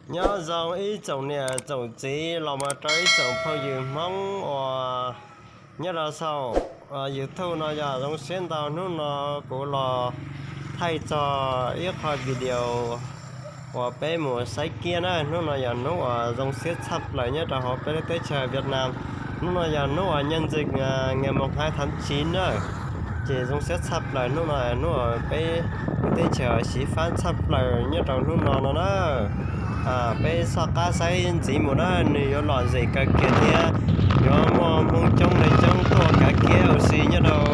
Nyob zoo ib tsoom niam tsoom txiv los mus rau ib tsoom phooj ywg Hmoob uas nyob rau saum YouTube no yog zoo siab ntau. Hnub no kuv los thaij txog ib qho video uas peb mus saib kiab na. Hnub no yog hnub uas zoo siab tshaj plaws nyob rau hauv peb lub teb chaws Vietnam. Hnub no yog hnub uas nhân dịp ngày mùng hai tháng chín นะ, ces zoo siab tshaj plaws. Hnub no hnub uas peb lub teb chaws xyiv fab tshaj plaws nyob rau hnub no no na. Peb soj qab saib ntxiv mus na, nws yuav lom zem kawg kiag thiab yuav muaj Hmoob coob li coob tuaj kav kiab ua si nyob rau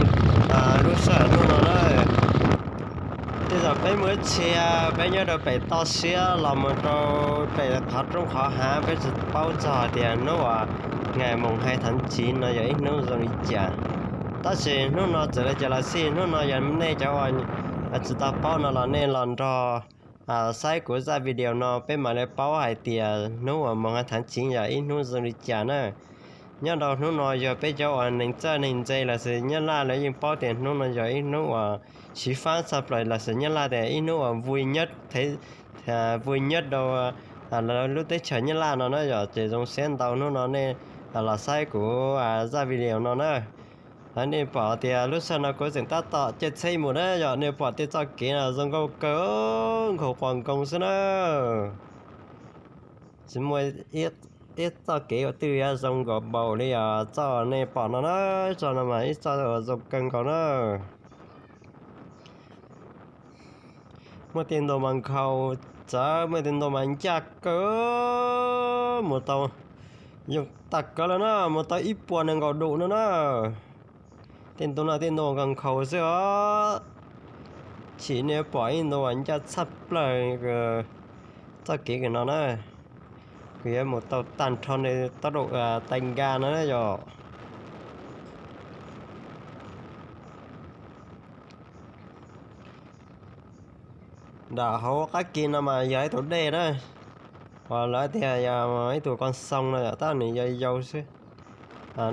lub sij hawm hnub no na. Tej zaum peb muaj ib txhia peb nyob rau pem toj siab los mus rau pem qhov roob qhov hav, peb tsis paub txog hais tias hnub uas ngày mùng hai tháng chín no yog ib hnub zoo li cas. Tab sis hnub no txawm li cas los xij, hnub no yog nej cov uas tsis tau paub no los nej los nrog saib kuv zaj video no peb mam li paub hais tias hnub uas mùng hai tháng chín yog ib hnub zoo li cas na. Nyob rau hnub no yog peb cov uas neeg txawj neeg ntse los sis Nyab Laj lawv yeej paub tias hnub no yog ib hnub uas xyiv fab tshaj plaws los sis Nyab Laj tias ib hnub uas vui nhất thế, vui nhất rau lub teb chaws Nyab Laj no na yom. Ces zoo siab ntau hnub no nej los saib kuv zaj video no na. Nej pom tias lub sij hawm no kuv tseem tab tom caij tsheb mus na yom, nej pom tej txoj kev no zoo nkauj kawg, nkhaus quas nkoos xwb na. Tsis muaj ib txoj kev ua twg yuav zoo nkaus npaum li txoj nej pom no na. Txoj no mas ib txoj uas zoo kawg nkaus na. Muaj tej ntu mas nkhaus txawv, muaj tej ntu mas ncaj kawg, mus tau, yooj tag kawg lawm na, mus tau ib puas nees nkaum dum no na. Tej ntu no tej ntu nkhaus nkhaus xwb os. Chim nej pom ib ntu uas ncaj tshaj plaws txoj kev kws no na. Kuv yuav mus tau tag nrho nej tau dum tais nkas no na yom. Nram hauv qab ke no mas yog ib tug dej na, uas lawv tias yog ib tug koj xoo no yom, tab nws yau yau xwb.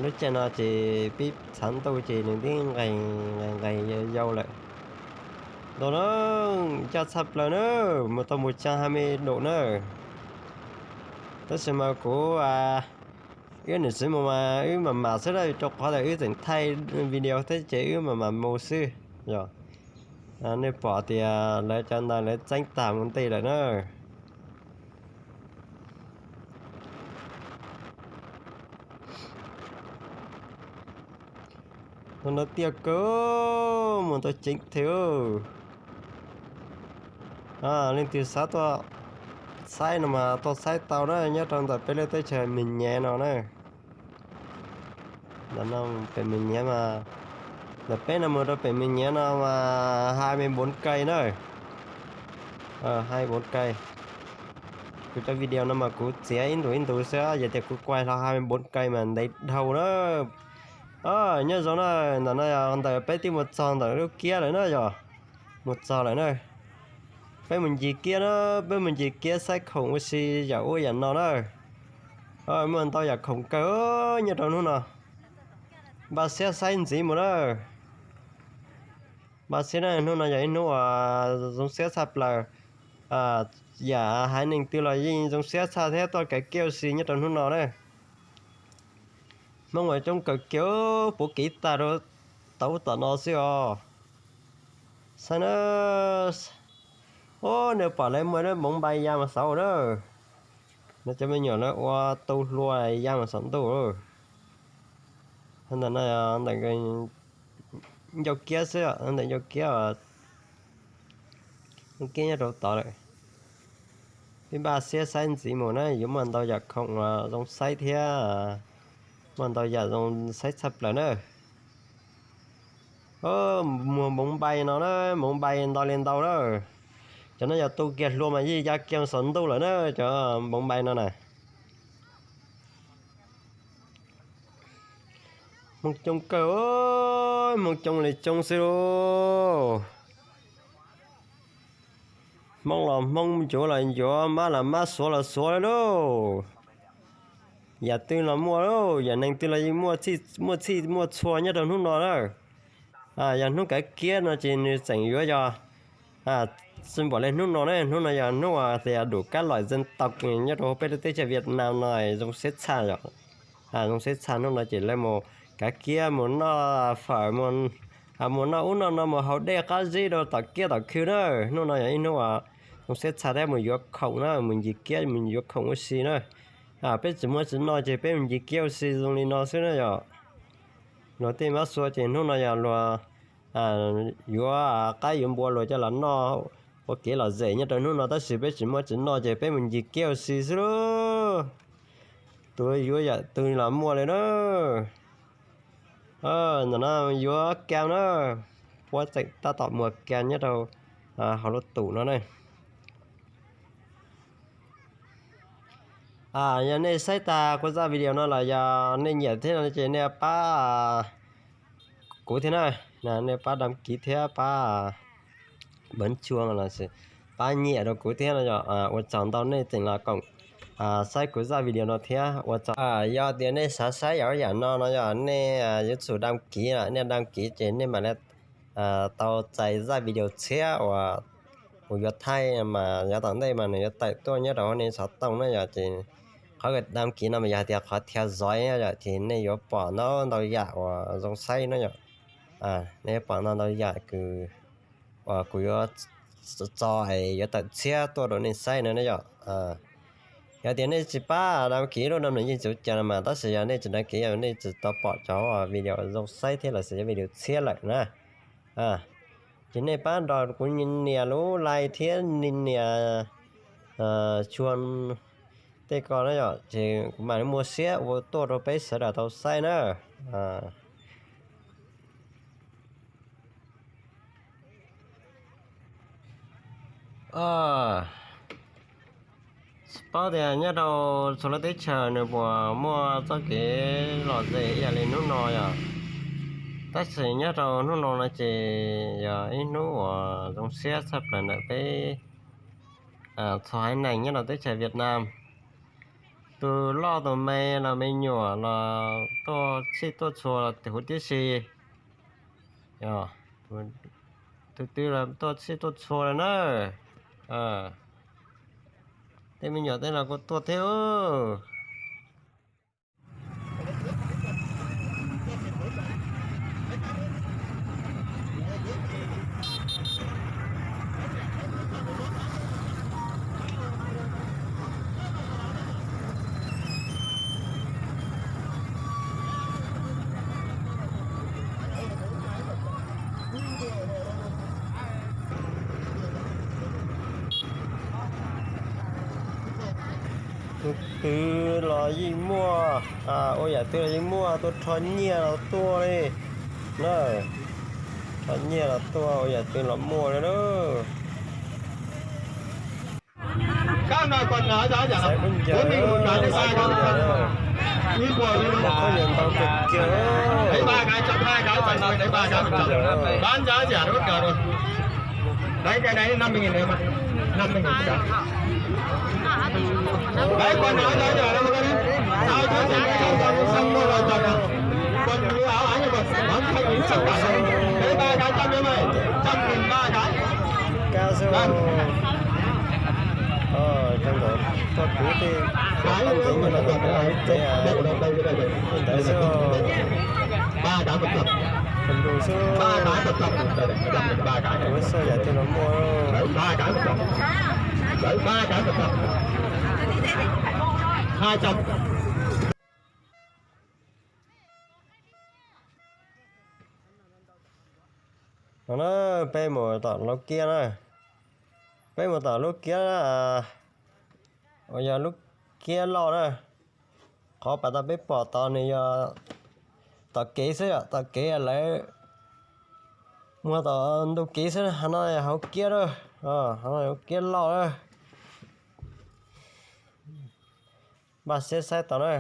Lub caij no ces pib txhav ntuj ces nws twb nqes nqes nqes yau yau lawm. Ntu no ncaj tshaj plaws na, mus tau mus tsa ha me dum na. Tab sis mas kuv wb niam txiv mus mas wb mam mam xwb na, rau qhov tias wb tseem thaij video thiab ces wb mam mam mus xwb yom. Nej pom tias lawv cov ntawd lawv txeeb tag mus ntej lawm na. Tus no tiaj kawg, mus tau ceev thiab. Leej twg xav tuaj saib no mas tuaj saib tau na, nyob rau ntawm peb lub teb chaws Mường Nhé no na. Ntawm no pem Mường Nhé mas, ntawm peb no mus rau pem Mường Nhé no mas hai mươi bốn cây na. Hai mươi bốn cây. Kuv cov video no mas kuv txiav ib ntus ib ntus xwb, yog tias kuv quay hlo hai mươi bốn cây mas ntev dhau na. Nyob zoo na, ntawm no ntawm peb twb mus txog ntawm lub kiab lawm na yom. Mus txog lawm na. Peb mus ncig kiab na, peb mus ncig kiab saib khoom ua si yam ub yam no na. Muaj ntau yam khoom kawg nyob rau hnub no. Npaj siab saib ntxiv mus na. Npaj siab na, hnub no yog ib hnub uas zoo siab tshaj plaws. Yam haiv neeg twg los yeej zoo siab tshaj thiab tuaj kav kiab ua si nyob rau hnub no na. Hmoob uas coob kawg kiag puv kev tag rau tauv tom no xwb os. Saib na, o, nws pom lawv muaj lub moov npai ya mas xauv na. Nws cov me nyuam lawv ua tu hlua ya mas saum ntuj. Ntawm no ntawm ncauj kiab xwb, ntawm ncauj kiab, ncauj kiab nyob rau tod lawm. Peb npaj siab saib ntxiv mus na, yuav muaj ntau yam khoom uas zoo saib thiab muaj ntau yam zoo saib tshaj plaws na. Muag moov npai no na, moov npai ntau li ntau na. Cov no yog tu kiag hlua mas yeej ya kiag saum ntuj lawm na, cov moov npai no na. Hmoob coob kawg, Hmoob coob li coob xwb lauj. Hmoob los Hmoob, ncuav los ncuav, mab los mab, xuav los xuav li lauj. Yam twg los muaj lauj, yam neeg twg los yeej muaj txhij muaj txhua nyob rau hnub no na. Yog hnub kav kiab no ces nws tseem yuav yog Tsis npaum li hnub no ne, hnub no yog hnub uas tias dum kab laim zeej tau nyob rau peb lub teb chaws Vietnam no zoo siab tshaj yom. Zoo siab tshaj, hnub no ces lawv mus kav kiab mus noj fawm, mus noj ub noj no, mus haus dej qab zib rau tom kiab tom khw na. Hnub no yog ib hnub uas zoo siab tshaj thiab mus yuav khoom na, mus ncig kiab mus yuav khoom ua si na. Peb tsis muaj tsis noj ces peb mus ncig kiab ua si zoo li no xwb na yom. Luag tej mab xua ces hnub no yog luag yuav qaib yuav npua luag coj los noj ua kev lom zem nyob rau hnub no, tab sis peb tsis muaj tsis noj ces peb mus ncig kiab ua si xwb lauj. Tus yuav yam twg los muaj li na. Ntawm no yuav kam na, puab tseem tab tom muag kam nyob rau hauv lub tus no na. Yog nej saib tag kuv zaj video no los yog nej nyiam thiab no ces nej pab kuv thiab na, nej pab đăng ký thiab pab npawv tshua los sis pab nyiam rau kuv thiab no yog ua tsaug ntau nej tseem los koom saib kuv zaj video no thiab ua tsaug. Yog tias nej xav saib yam yam no no yog nej yuav tsum đăng ký, nej đăng ký ces nej mam li tau txais zaj video tshiab uas kuv yuav thaij mas yav tom ntej mas nws yuav tawm tuaj nyob rau hauv nej xov tooj na yom. Ces qhov đăng ký no mas yog hais tias qhov theo dõi yom, ces nej yuav pom ntau ntau yam uas zoo saib na yom. Nej yuav pom ntau ntau yam kws uas kuv yuav tso es yuav tawm tshiab tuaj rau nej saib no na yom. Yog tias nej tsis pab đăng ký lub no nws yeej tsis ua cas no mas, tab sis yog nej tsis đăng ký nej tsis tau pom cov video zoo saib thiab los sis cov video tshiab lawm na. Ces nej pab nrog kuv nias lub like thiab nias tshua tej ko na yom, ces kuv mam li muaj siab ua tuaj rau peb sawv daws tau saib na. Tsis paub tias nyob rau txhua lub teb chaws nws puas muaj txoj kev lom zem ib yam li hnub no yom, tab sis nyob rau hnub no no ces yog ib hnub uas zoo siab tshaj plaws ntawm peb txhua haiv neeg nyob rau teb chaws Vietnam. Tus loj tus me los me nyuam los tuaj txhij tuaj txhua huv tib si. Tus twg los tuaj txhij tuaj txhua lawm na. Tej me nyuam tej los kuj tuaj thiab. Tus twg los yeej muaj, ua yam twg los yeej muaj, tuaj rho nyiaj los tuaj li na. Rho nyiaj los tuaj, ua yam twg los muaj li na. Khob nyiaj ntau kawg kiag. Kab xwb. Kab ntawd tuaj kwv tej, tuaj kwv tej nyob rau ntawm ib tsev, ntawd xwb. Tus xwb, kuv xwb yam twg los muaj. No na, peb mus tom lub kiab na, peb mus tom lub kiab, uas yog lub kiab loj na. Qhov pas tau peb pom tod nws yog tom kev xwb, tom kev lawv muag tom ntug kev xwb, hov no yog hauv kiab na, hauv kiab loj na. Npaj siab saib tau na,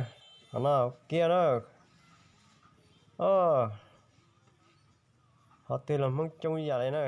hov no hauv kiab na. Qhov twg los Hmoob coob yam li na.